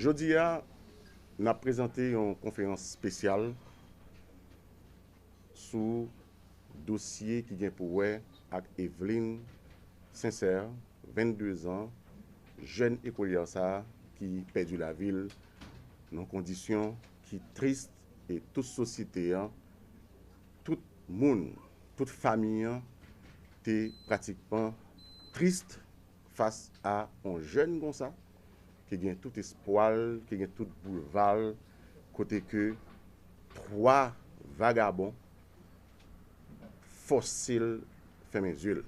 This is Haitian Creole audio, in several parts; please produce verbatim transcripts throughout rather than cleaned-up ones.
Jodi a, n ap prezante yon konferans espesyal sou dosye ki gen pou wè ak Eveline Sincère, vennde zan, jèn ekolyè sa a ki pèdi lavi l nan kondisyon ki tris e tout sosyete an, tout moun, tout fanmi an te pratikman tris fas a yon jèn konsa ki gen tout espwa l, ki gen tout boulva l, kote ke twa vagabon fòse l fèmen zye l.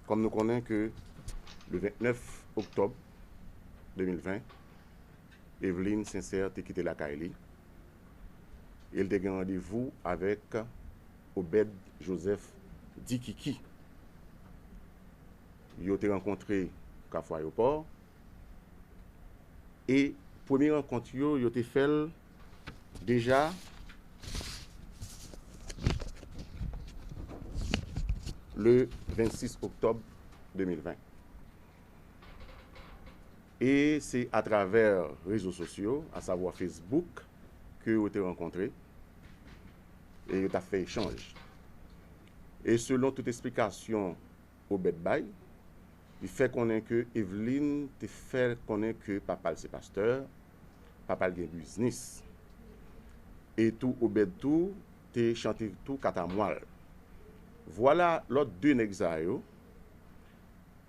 Kòm nou konnen ke le vennèf oktòb de mil ven, Eveline Sincère te kite lakay li e l te gen randevou avèk Obed Joseph Dikiki. Yo te rankontre Kafou Ayewopò e premye rankont yo, yo te fè l deja le vennsis oktòb de mil ven. E se atravè rezo sosyo, asavwa Facebook, ke yo te rankontre e yo t ap fè echanj. E selon tout esplikasyon Obed bay, li fè konnen ke Eveline te fè konnen ke papa l se pastè, papa l gen biznis. E tou Obed tou te chante tou katamwa l. Vwala lòt de nèg sa yo,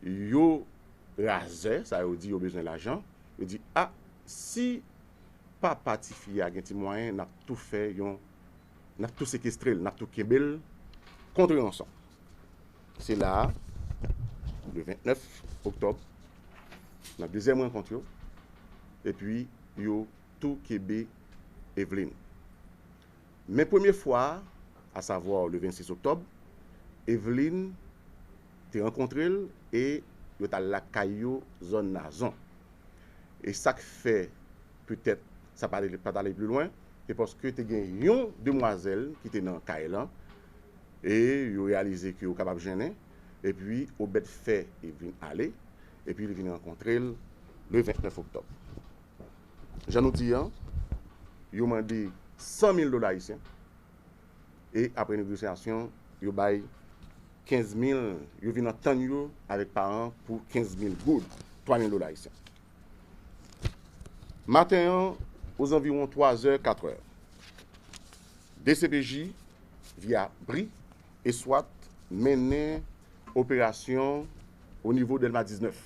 yo razè, sa yo di yo bezwen lajan, yo di, a, si papa tifi a gen ti mwayen, n ap tou fè yon, n ap tou sekestre l, n ap tou kenbe l kont ranson. Se la a, le vennèf oktòb, nan dezyèm rankont yo, epi yo tou kenbe Eveline. Men premye fwa a, asavwa le vennsis oktòb, Eveline te rankontre l e yo t al lakay yo, zòn Nazon. E sa k fè petèt sa pa t ale, pa t ale pli lwen, se paske te gen yon demwazèl ki te nan kay lan e yo reyalize ke yo kapab jennen, epi Obed fè Eveline ale, epi li vin rankontre l le vennèf oktòb. Jan nou di an, yo mande san mil dola ayisyen e apre negosyasyon, yo bay kenz mil, yo vin antann yo avèk paran pou kenz mil goud, twa mil dola ayisyen. Maten an, ozanviwon twa zè, kat è, D C P J, via bri e swat, mennen operasyon o nivo Dèlma diznèf.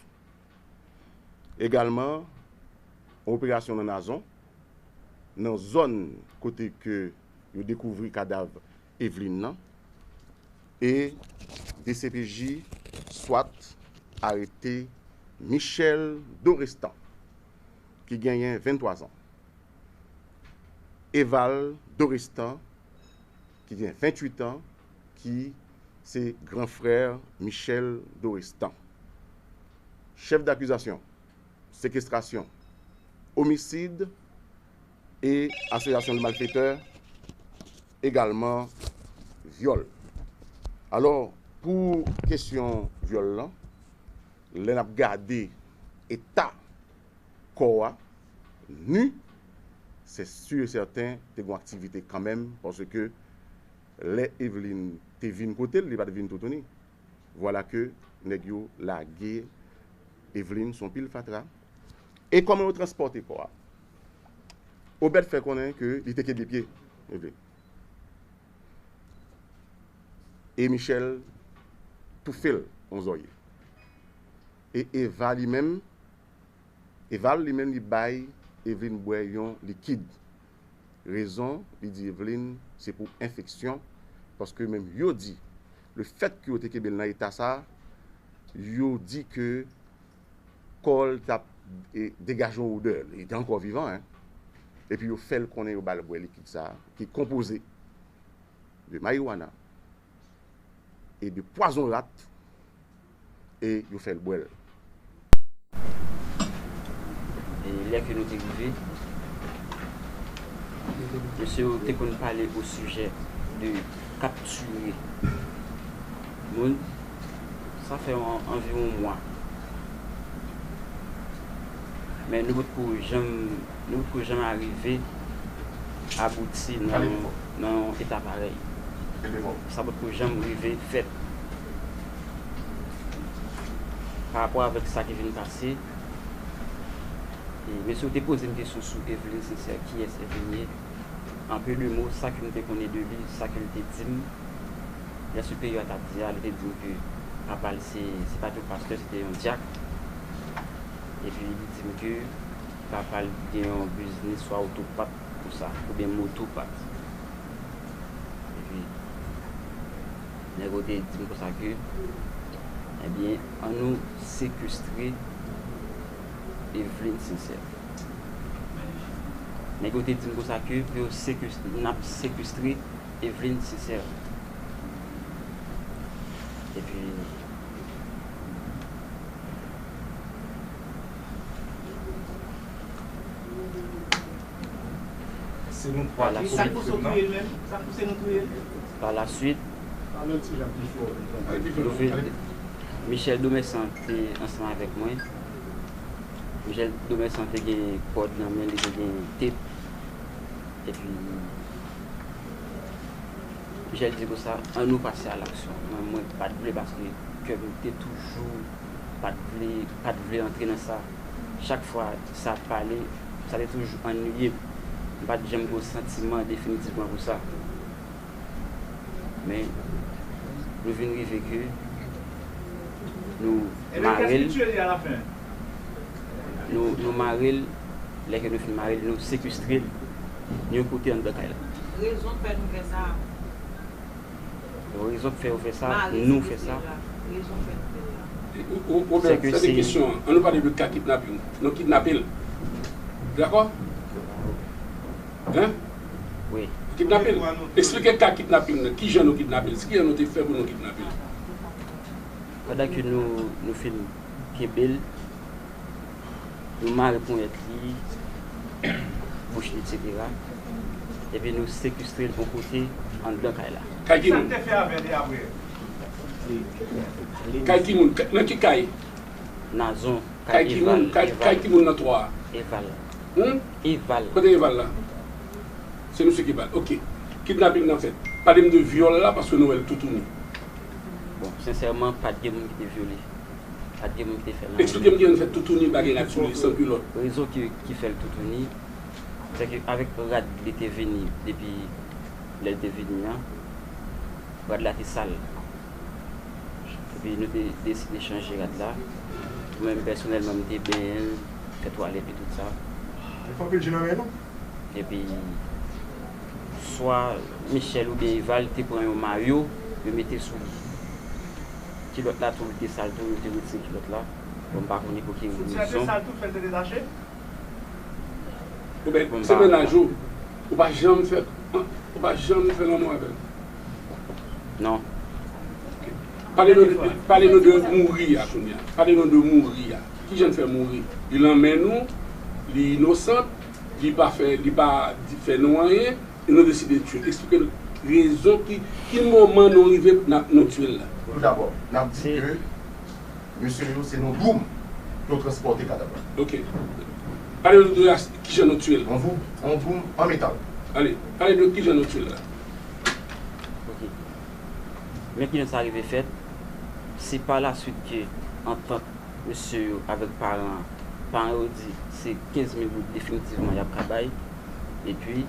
Egalman, yon operasyon nan Nazon, nan zòn kote ke yo dekouvri kadav Eveline nan, e D C P J swat arete Michel Dorestan, ki genyen venntwa zan, Eval Dorestan, ki gen venntuit an, ki se gran frè Michel Dorestan. Chèf dakizasyon, sekestrasyon, omisid e asosyasyon de malfetè, egalman vyòl. Alò, pou kesyon vyòl lan, lè n ap gade eta kò a, ni, se si e sèten te gen aktivite kanmenm, paske lè Eveline te vin kote l, li pa t vin toutouni. Vwala ke nèg yo lage Eveline sou yon pil fatra. E kòman yo transpòte kò a? Obed fè konnen ke li te kenbe pye Eveline. E Michel toufe l yon zòrye. E Eva li menm, Eval li menm li bay Eveline bwè yon likid. Rezon, li di Eveline, se pou enfeksyon, paske menm yo di, lefètke yo te kenbe l nan eta sa, yo di ke kò l t ap, e, degaje yon odè, li te ankò vivan, en. Epi yo fè l konnen yo ba l bwè likid sa, ki konpoze de mariwana e de pwazon rat, e yo fè l bwè l. E lè ke nou te rive, mesye yo te konn pale o sijè de kaptire moun. Sa fè an, anviwon mwa. Men nou potko janm, nou potko janm arive abouti nan, nan yon eta parèy. Sa potko janm rive fèt. Pa rapò avèk sa ki vin pase, e, mesye yo te poze m kesyon sou Eveline Sincère, kiyès Eveline ye? An peu de mots, sa ke m te konnen de li, sa ke l te di m, lè siperyè a t ap di a, li te di m ke papa l se, se pa t yon pastè, se te yon dyak. Epi li di m ke papa l gen yon biznis swa otopat konsa, oubyen motopat. Epi nèg yo te di m konsa ke, ebyen, ann nou sekestre Eveline Sincère. Nèg yo te di m konsa ke pou yo sekestre, n ap sekestre Eveline Sincère. Epi, Se nou twa ki komèt krim nan. Pa la swit, Michel Domersan te ansanm avèk mwen. Michel Domersan te gen kòd nan men li, te gen tep. Epi, Michel di konsa, ann nou pase a laksyon. Mwen, mwen pa t vle paske kè m te toujou pa t vle, pa t vle antre nan sa. Chak fwa sa ap pale, sa te toujou annuiye m. M pa t janm gen yon santiman definitivman pou sa. Men, nou vin rive ke nou mare l. Nou, nou mare l, lè ke nou fin mare l, nou sekestre l yon kote anndan kay la. Rezon k fè nou fè sa. Rezon k fè yo fè sa, nou fè sa. Ou, ou, ou, sa se kesyon an. Ann nou pale de ka kidnaping. Nou kidnape l. Dakò? Hein? Wi. Kidnape l. Eksplike ka kidnaping nan. Kijan nou kidnape l? Kijan nou te fè pou nou kidnape l? Pandan ke nou, nou fin kenbe l, nou mare ponyèt li, bouch li, etsetera. Epi nou sekestre l yon kote anndan kay la. Kay ki moun? Kay ki moun? Nan ki kay? Nazon, kay Eval. Kay ki moun nan twa a? Eval. Hmm? Eval. Kote Eval la? Se misye ki ba l. Ok. Kidnaping nan fèt. Pale m de vyòl la paske nou wè l toutouni. Bon, sensèman, pa t gen moun ki te vyole. Pa t gen moun ki te fè l anyen. Eksplike m kijan l fèt toutouni, bagay la toutouni, san kilòt. Rezon ki, ki fè l toutouni, se ke avèk rad li te vini, depi lè l te vini an, rad la te sal. Epi nou te deside chanje rad la. Mwen menm pèsonèlman, m te benyen l, fè twalèt li, tout sa. Li fè anpil je nan men nou. Epi, swa Michel oubyen Eval te pran yon mayo, yo mete sou li. Kilòt la tou, li te sal tou, yo te retire kilòt la. Bon, m pa konnen pou ki rezon. Soutyen an te sal tou, fè l te detache? Ou ben, se mennaj ou. Ou pa janm fè, ou pa janm fè lanmou avè l? Non. Pale nou, pale nou de mouri a kounye a. Pale nou de mouri a. Kijan l fè mouri? Li nan men nou, li inosan, li pa fè, li pa di, fè nou anyen, e nou deside tiye l. Eksplike nou rezon ki, ki moman nou rive n ap, nou tiye l la. Toudabò, n ap di ke mesye yo se nan doum yo transpòte kadav la. Ok. Pale nou de kijan nou tiye l. Yon doum, yon doum an metal. Ale, pale de kijan nou tiye l la. Ok. Men kijan sa rive fèt, se pa la swit ke antant mesye yo avèk paran an, paran yo di se kenz mil goud definitivman y ap ka bay. Epi,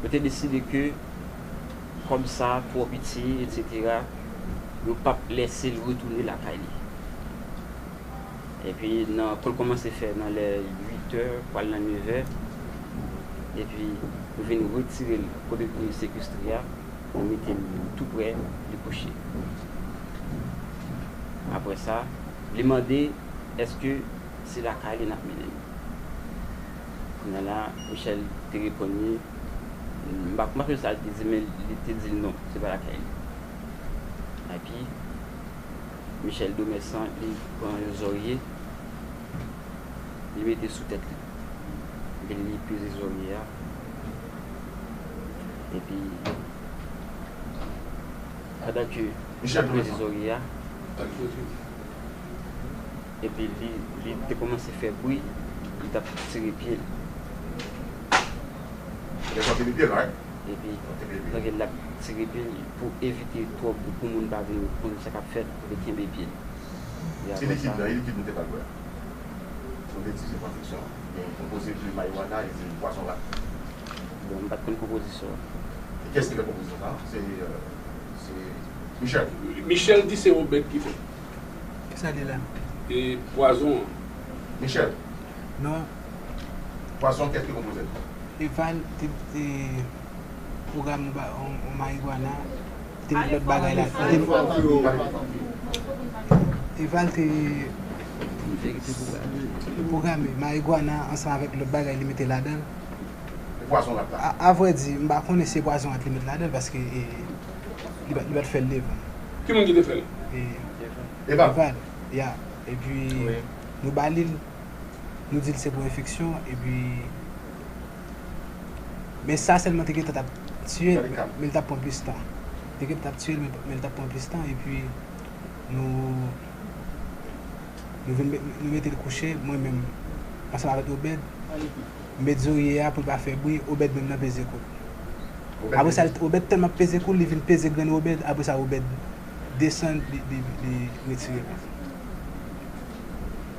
yo te deside ke kòb sa twò piti, etsetera, yo p ap lèse l retounen lakay li. Epi, nan, kou l kòmanse fè nan lè uit è, pral nan nèf è, epi nou vin retire l kote nou te sekestre a, nou mete l tou prè li kouche. Apre sa, li mande èske se lakay li n ap mennen l. Kounye a la, Michel te reponn li, m pa, m pa sonje sa l te di, men li te di l non, se pa lakay li. Epi, Michel Domersan, li pran yon zòrye, li mete sou tèt li. Epi li peze zòrye a. Epi, pandan ke li peze zòrye a, Epi li, li te kòmanse fè bri, li t ap tire pye l. Epi, donk, l ap tire pye l pou evite twòp, pou moun pa vin konn sa k ap fèt, pou te kenbe pye l. E apre sa, se likid la, e likid nou te pral bwè a. Nou te di se pwazon, men konpoze de marijuana e de pwazon rat. Bon, m pa t konn konpozisyon an. E kiyès ki fè konpozisyon sa a? Se, euh, se Michel. Michel di se Obed ki fè. Kisa li la? E pwazon an. Michel. Non. Pwazon, kiyès ki konpoze l? Eval te, te pwogram yon ba-, yon, yon marijuana, te met lòt bagay la. Eval te pwograme marijuana ansanm avèk lòt bagay li mete ladan l. E pwazon rat la? A, a vrè di, m pa konnen si se pwazon rat li met ladan l, paske, e, li pa, li pa t fè l devan. Ki moun ki te fè l? E, Eval. Eval, ya. Epi, nou ba li l, nou di l se pou enfeksyon, epi, men sa sèlman te gentan t ap tiye l, men, men l t ap pran plis tan. Te gentan t ap tiye l, men, men l t ap pran plis tan, epi nou, nou vin met, nou mete l kouche, mwen menm, ansanm avèk Obed, m met zorye a pou l pa fè bri, Obed menm nan peze kou l. Apre sa, Obed tèlman ap peze kou l, li vin peze grenn Obed, apre sa, Obed desann, li, li, li retire l.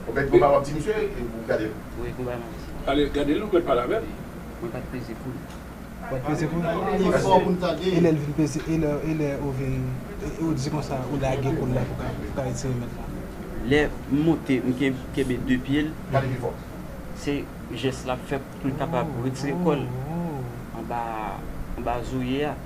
Obed, gon bagay w ap di misye, e ou gade l? Wi, gon bagay m ap di. Ale, gade l, ou mèt pale avè l. Mwen pa t peze kou l. Ou pa t peze kou l? Li fò pou n tande. E lè l vin peze, e lè, e lè ou vin, e, e ou di konsa, ou lage kou l la pou ka, pou ka retire mèt la. Lè m monte, m ken-, kenbe de pye l. Pale pi fò. Se jès l ap fè pou l kapab retire kò l anba, anba zorye a.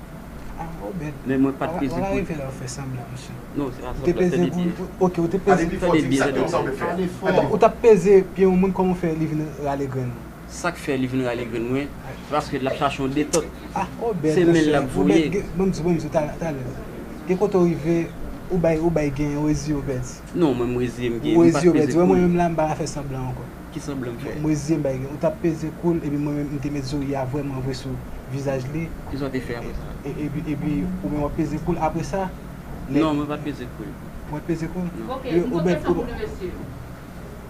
Ah, Obed. Men mwen pa t peze kou l. Wala rive la w fè sanblan, mesye. Non, se pa sanblan, tande byen. Ou te peze kou l, ok, ou te peze. Tande byen, tande byen. Ou t ap peze pye yon moun, kòman w fè li vin rale grenn ou? Sa k fè li vin rale grenn mwen, se paske l ap chache yon detant. Ah, Obed, monchè, Obed, ban m di, ban m di, talè, talè. Gen kote w rive, ou bay, ou bay gen, ou reziye, Obed. Non, mwen, m reziye, m gen, m pa t peze kou l. Ou reziye, Obed. Wè, mwen menm la, m pa ka fè sanblan ankò. Ki sanblan m fè? M reziye m bay gen. Ou t ap peze kou l, epi mwen menm, m te met zorye a vrèman vre sou vizaj li. Kisa w te fè apre sa? E, epi, epi, ou menm w ap peze kou l. Apre sa, lè... Non, mwen pa t peze kou l. Ou pa t peze kou l? Non. Ok, yon lòt kesyon pou nou, mesye.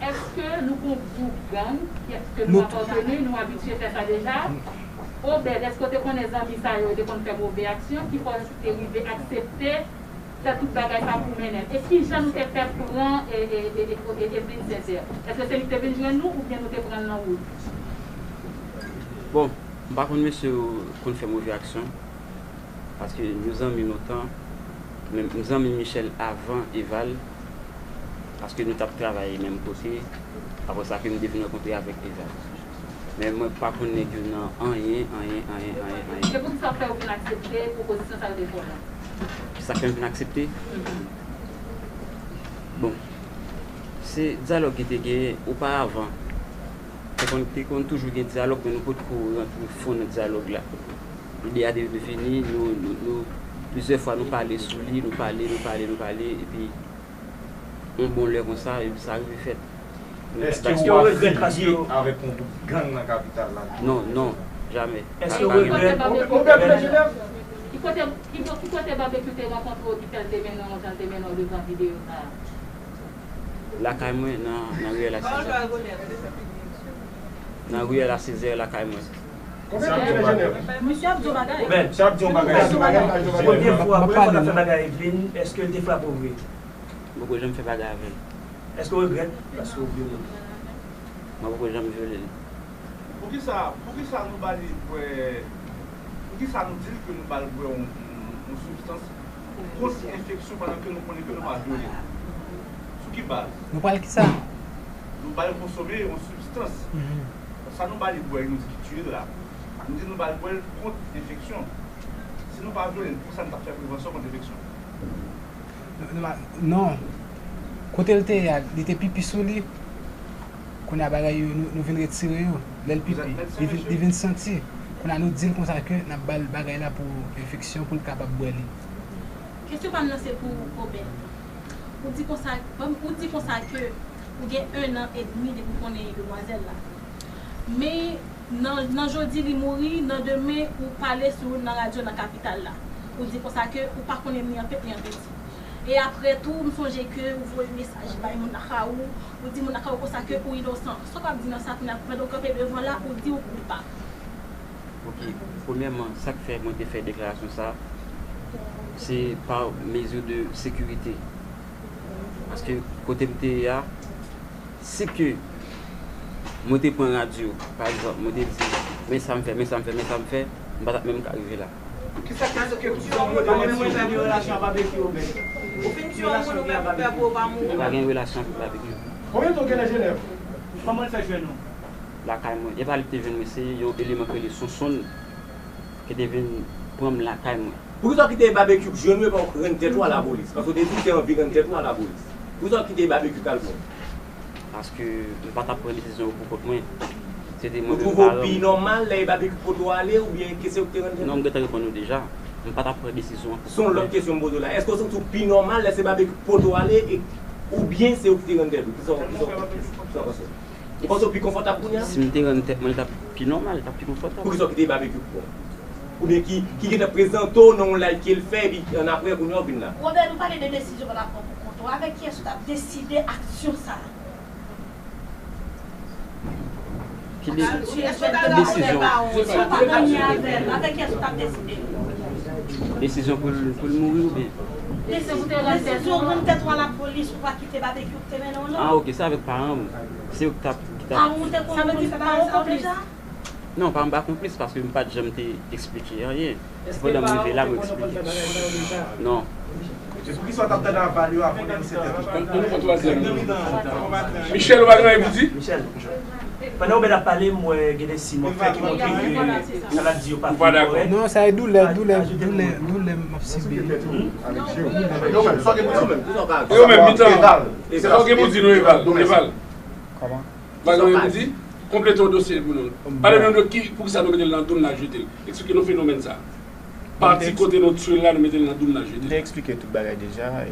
Èske nou gon gwoup gang? Èske nou apateni? Nou abitye fè sa deja? Obed, èske w te konnen zanmi sa yo, yo te konn fè move aksyon? Ki fè w te rive aksepte fè tout bagay sa pou mennen l. E kijan nou te fè pran e, e, e, e, e Edwin Sincère? Èske se li ki te vin jwenn nou oubyen nou te pran l nan wout? Bon, m pa konn mesye yo konn fè move aksyon, paske nou zanmi lontan, men m zanmi Michel avan Eval, paske nou t ap travay menm kote, apre sa ke m te vin rankontre avèk Eval. Men mwen pa konn nèg yo nan anyen, anyen, anyen, anyen, anyen. Se pou sa fè ou vin aksepte pwopozisyon sa yo te fè w la? Sa fè m vin aksepte? Mhm. Bon, se dyalòg ki te genyen oparavan. Te konn, te konn toujou gen dyalòg, men nou potko rantre fon nan dyalòg la. Lide a te vini, nou, nou, nou, plizyè fwa nou pale sou li, nou pale, nou pale, nou pale, epi yon bon lè konsa, epi sa rive fèt. Èske w ap fini avèk yon gwoup gang nan kapital la? Non, non, jamè. Èske w regrèt? Ki kote, ki, ki kote Babekyou te rankontre w ki fè l te mennen w jan l te mennen w devan videyo sa a? Lakay mwen, nan, nan riyèl a Sezè. Nan riyèl a Sezè, lakay mwen. Misye ap di yon bagay. Misye ap di yon bagay. Premye fwa, premye fwa w ta fè bagay Edwin, èske l te frape w vre? M poko janm fè bagay avè l. Èske w regrèt paske w vyole l? Mwen poko janm vyole l. Poukisa, poukisa nou ba li bwè, poukisa nou di l ke nou ba l bwè yon, yon, yon sibstans pou kont enfeksyon pandan ke nou konnen ke nou pa vyole l? Sou ki baz? Nou ba l kisa? Nou ba l konsome yon sibstans. Mhm. Sa nou ba li bwè, nou di ki tiye l la. Nou di nou ba l bwè l kont enfeksyon. Si nou pa vyole l, poukisa nou t ap fè prevansyon kont enfeksyon? Non, non, non. Kote l te ye a, li te pipi sou li. Kounye a bagay yo, nou, nou vin retire yo. Lè l pipi, li vin, li vin santi. Kounye a nou di l konsa ke n ap ba l bagay la pou enfeksyon, pou l kapab bwè li. Kesyon pa m nan se pou Obed. Ou di konsa, bon, ou di konsa ke ou gen ennan edmi depi w konnen demwazèl la. Men, Nan, nan jodi li mouri, nan demen ou pale sou, nan radyo nan kapital la. Ou di konsa ke ou pa konnen ni an pet ni an peti. E apre tou, m sonje ke ou voye mesaj bay moun lakay ou, ou di moun lakay ou konsa ke ou inosan. Sa w ap di nan sa kounye a, pandan w kanpe devan la, ou di ou koupab. Ok, premyèman, sa k fè mwen te fè deklarasyon sa, se pa mezi de sekirite. Paske kote m te ye a, si ke mwen te pran radyo, pa egzanp, mwen te di, men sa m fè, men sa m fè, men sa m fè, m pa t ap menm ka rive la. Kisa k riske pou sa? Mwen menm mwen fè yon relasyon ak Babekyou, men. Ou fin tiye yon moun ou menm ou pè pou ou pa mouri. Mwen pa gen relasyon avèk Babekyou. Konbyen tan w gen nan Jenèv? Kòman l fè jwenn ou? Lakay mwen. E pa li ki te jwenn mwen, se yon eleman ki rele Sonsonn ki te vin pran m lakay mwen. Poukisa w kite Babekyou k jwenn ou epi w rann tèt ou a lapolis? Paske w te di w te anvi rann tèt ou a lapolis. Poukisa w kite Babekyou k al pran w? Paske m pa t ap pran desizyon yo pou kont mwen. Se te mwen menm paran m. Ou twouve w pi nòmal lè e Babekyou k pote w ale oubyen ke se ou ki te rann tèt ou? Non, m gentan reponn ou deja. M pa t ap pran desizyon an pou kont mwen. Se yon lòt kesyon m poze w la. Èske w santi w pi nòmal lè se Babekyou k pote w ale e oubyen se ou ki te rann tèt ou? Kisa w kisa w kisa w panse? Ou panse w pi konfòtab kounye a? Si m te rann tèt mwen, li t ap pi nòmal, li t ap pi konfòtab. Poukisa w kite Babekyou pran w? Oubyen ki ki gentan prezante w nan yon live ke l fè epi annapre kounye a w vin la? Robert, nou pale de desizyon w t ap pran pou kont ou. Avèk kiyès ou t ap deside aksyon sa a? Ki de, ki desizyon? Si w pa nan lyen avè l, avèk kiyès ou t ap deside? Desizyon pou l pou l mouri oubyen? Desizyon pou w te rann tèt ou a lapolis, ou pa kite Babekyou ki te mennen w non. Ah ok, se avèk paran m. Se yo ki t ap ki t ap. Paran w te konn konn fè bagay sa yo deja? Non, paran m pa konplis paske m pa t janm te eksplike anyen. Se pandan m rive la mwen eksplike. Non. Poukisa w t ap tande aval yo avan w denonse tèt ou? Michel, ou pa gen anyen pou di? Michel, pandan Obed ap pale, m wè gen de siy m wè fè ki montre ke sa l ap di yo pa fin kòrèk. Non, sa e doulè, doulè, doulè, doulè m ap sibi. E ou menm, mitan, sa w gen pou di nou, Eval? Eval. Kòman? Bagay yo di, konplete yon dosye pou nou. Pale nou de ki, poukisa nou mete l nan doum n al jete l. Eksplike nou fenomèn sa. Pati kote nou tchwe l la, nou mete l nan doum n al jete l. M te eksplike tout bagay deja. E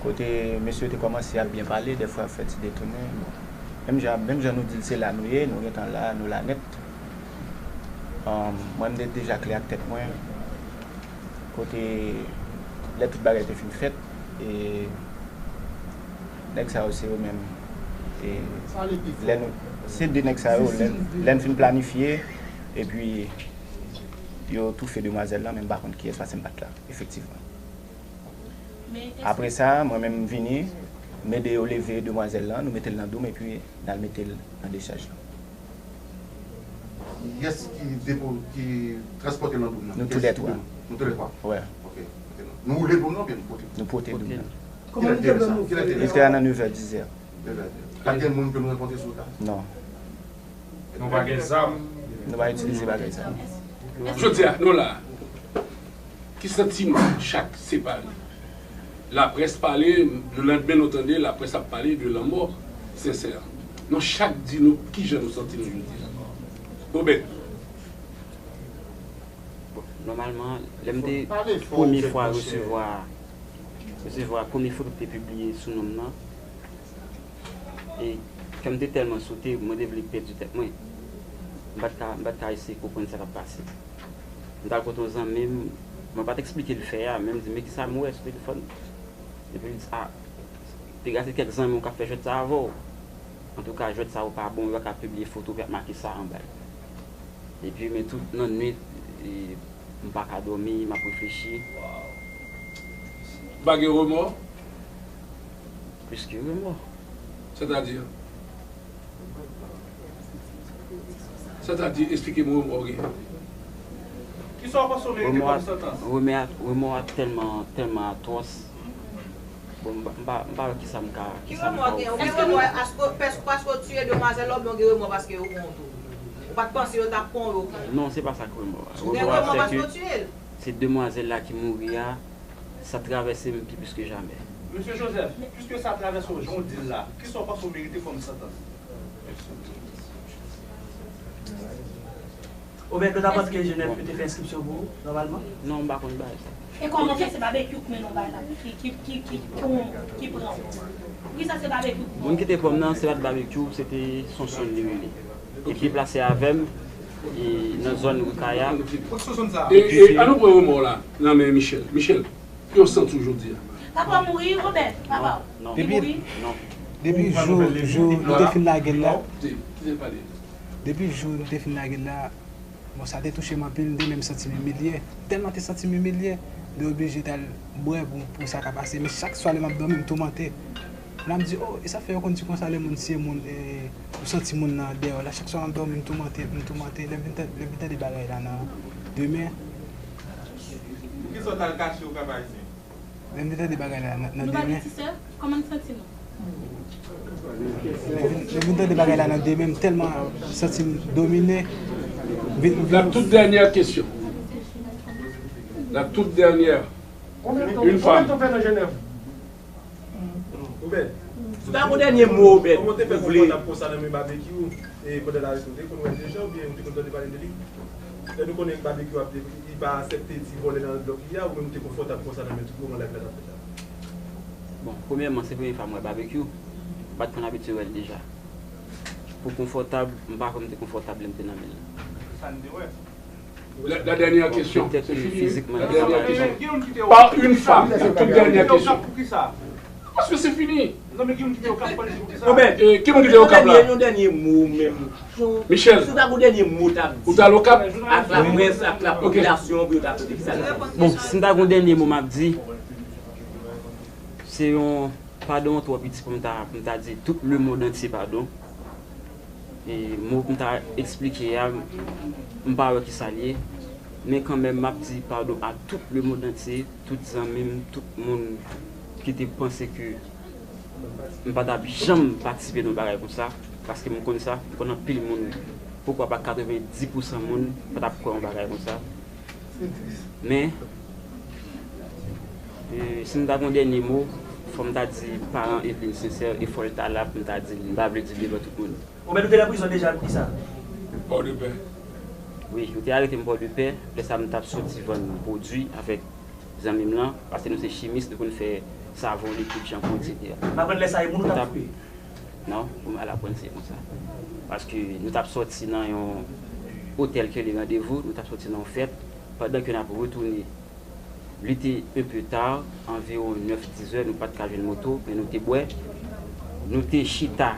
kote mesye yo te kòmanse ap byen pale, dèfwa ap fè ti detounen. Bon. Menm jan, menm jan nou di l se la nou ye, nou gentan la, nou la nèt. Mwen, m te deja klè ak tèt mwen. Kote lè tout bagay te fin fèt, e nèg sa yo se yo menm. E lè nou, se de nèg sa yo, lè, lè n fin planifye, epi yo toufe demwazèl lan, men m pa konn kiyès, paske m pa t la, efektivman. Apre sa, mwen menm m vini, m ede yo leve demwazèl lan, nou mete l nan doum, epi n al mete l nan dechaj lan. Kiyès ki depo, ki transpòte l nan doum nan? Nou toulètwa. Nou toulètwa? Wè. Ok. Nou woule doum nan oubyen nou pote? Nou pote doum nan. Kilè te ye sa? Kilè te ye sa? Li te a nan nevè, dizè. Nevè, dizè. Pa t gen moun ke nou rankontre sou wout la? Non. Nou pa gen zam. Nou pa itilize bagay sa. Jodi a, nou la. Ki santiman chak separe? Laprès pale, lelandmen nou tande laprès ap pale de lanmò Sensè. Nou chak di nou kijan nou santi nou jodi a. Obed. Bon, nòmalman, lè m te premye fwa resevwa resevwa premye foto ki te pibliye sou non m nan, e kè m te tèlman sote, mwen te vle pèdi tèt mwen. M pa t ka, m pa t ka eseye konprann sa k ap pase. M t al kote yon zanmi m, mwen pa t eksplike l fè a, men m di, men kisa m wè sou telefòn? Epi li di, a, piga se kèk zanmi w k ap fè jwèt sa avè w. Antouka, jwèt sa yo pa bon, yo pa ka pibliye foto ki ap make sa anba l. Epi, men tout nan nwit, e, m pa ka dòmi, m ap reflechi. Ou pa gen remò? Plis ke remò. Sètadi? Sètadi, esplike m remò w gen. Kisa w panse w merite kòm santans? Remò a, remò a tèlman, tèlman atwòs. Bon, m pa, m pa, m pa wè kisa m ka, kisa m ka ofri. Èske w gen remò paske w tiye demwazèl la oubyen w gen remò paske yo pran w tou? Ou pa t panse yo t ap pran w, yo pran w? Non, se pa sa k remò a. Remò a se ke se demwazèl la ki mouri a, sa travèse m pi plis ke jamè. Mesye Joseph, piske sa travèse w jan w di l la, kisa w panse w merite kòm santans? Obed, nou ta panse ke Jenèf yo te fè enskripsyon pou ou, nòmalman? Non, m pa konn bagay sa. E kòman fè se Babekyou k mennen w bay la, ki, ki, ki, ki, ki, ki pran w? Poukisa se Babekyou k pran w? Moun ki te pran m nan, se pa t Babekyou, se te Sonsonn li rele. Li deplase avè m, e, nan zòn Rukaya. E, e, ann nou pran remò w la nan men Michel. Michel, Kòman w santi w jodi a? Papa mouri, Robert, papa. Non. Li Depi, mouri. Non. Depi Ou pa jou, nouvèl jou li nou la? te fin lage l la, Non, te, kite l pale. Depi jou nou te fin lage l la, bon, sa te touche m anpil, m te menm santi m imilye. Tèlman te santi m imilye, m te oblije t al bwè pou, pou sa ka pase. Men chak swa lè m ap dòmi, m toumante. Lè m di, oh, e sa fè yo konn di konsa lè moun tiye moun, e, ou santi moun nan dèyè w la. Chak swa m ap dòmi, m toumante, m toumante. Lè m vin tan-, lè m vin tande bagay la nan demen. Poukisa w t al kache Okap Ayisyen? Lè m vin tande bagay la nan, nan Nou pa demen. gen ti sè? Kòman n santi nou? Lè m vin, lè m vin tande bagay la nan demen, m tèlman santi m domine. M vin, m vin La toute dernière question. La toute dernière. Une femme. Ou bèl. Si w ta gon dènye mo, Obed, Kòman w te fè ou vle. konfòtab konsa nan men Babekyou, e pandan l arete w, ou te konn wè l deja oubyen ou te konn tande pale de li? Lè nou konnen Babekyou ap, li pa aksepte ti vòlè nan blòk li a, ou menm ou te konfòtab konsa nan men tout moman live la t ap fèt la? Bon, premyèman, se premye fwa m wè Babekyou. M pa t konn abitye wè l deja. Pou konfòtab, m pa kwè m te konfòtab lè m te nan men l. Sa n te wè. La, la dernière Bon, question, petèt c'est ke fini, wi. fizikman, La li pa dernière mal. question. Par une femme, la toute dernière question. Paske se fini. Obed, E, ki moun ki te Okap la? Yon dènye mo menm. Michel, Si w ta gon dènye mo w t ap ou di t al Okap? ak laprès, ak Ok. lapopilasyon pou yo ta tande sa. Bon, si m ta gon dènye mo m ap di, se yon padon twò piti pou m ta, pou m ta di tout lemonn antye padon. E mo pou m ta eksplike a, m pa wè kisa l ye. Men kanmenm, m ap di padon a tout lemonn antye, tout zanmi m, tout moun ki te panse ke m pa t ap janm patisipe nan yon bagay konsa, paske m konn sa, m konn anpil moun, poukwa pa katrevenndis pousan moun pa t ap kwè yon bagay konsa. Men, e, si m ta gon dènye mo, fò m ta di paran Eveline Sincère, e fò l ta la pou m ta di l, m pa vle di l devan tout moun. Ou mèt ou te nan prizon deja pou kisa? Pòdepè. Wi, yo te arete m Pòdepè, lè sa m t ap soti vann pwodui avèk zanmi m lan, paske nou se chimis, nou konn fè savon, likid, chanpou, etsetera. M aprann lè sa e moun ou t ap touye? Non, pou m al aprann se konsa. Paske nou t ap sòti nan yon otèl ki rele Randevou, nou t ap sòti nan yon fèt, pandan ke n ap retounen, li te un peu tard, anviwon nèf, diz è, nou pa t ka jwenn moto, men nou te bwè. Nou te chita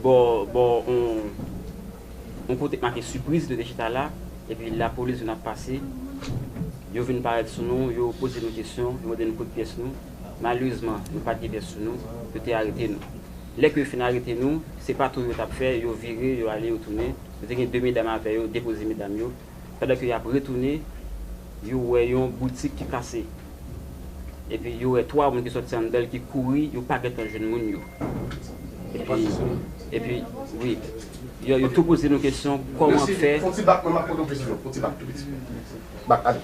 bò, bò on, on kote k make Sipriz, nou te chita la, epi lapolis vin ap pase. Yo vin parèt sou nou, yo poze nou kesyon, yo mande nou kote pyès nou. Malerezman, nou pa t gen pyès sou nou, yo te arete nou. Lè ke yo fin arete nou, se patwouy yo t ap fè, yo vire, yo ale, yo tounen. Yo te gen de medam avè yo, depoze medam yo. Pandan ke y ap retounen, yo wè yon boutik ki kase. Epi yo wè twa moun ki sòti anndan l ki kouri, yo pa gentan jwenn moun yo. Epi, epi, wi, yo, yo tou poze nou kesyon, kòman fè. Fon ti bak, mwen m ap poze yon kesyon, fon ti bak tou piti. Bak, ale.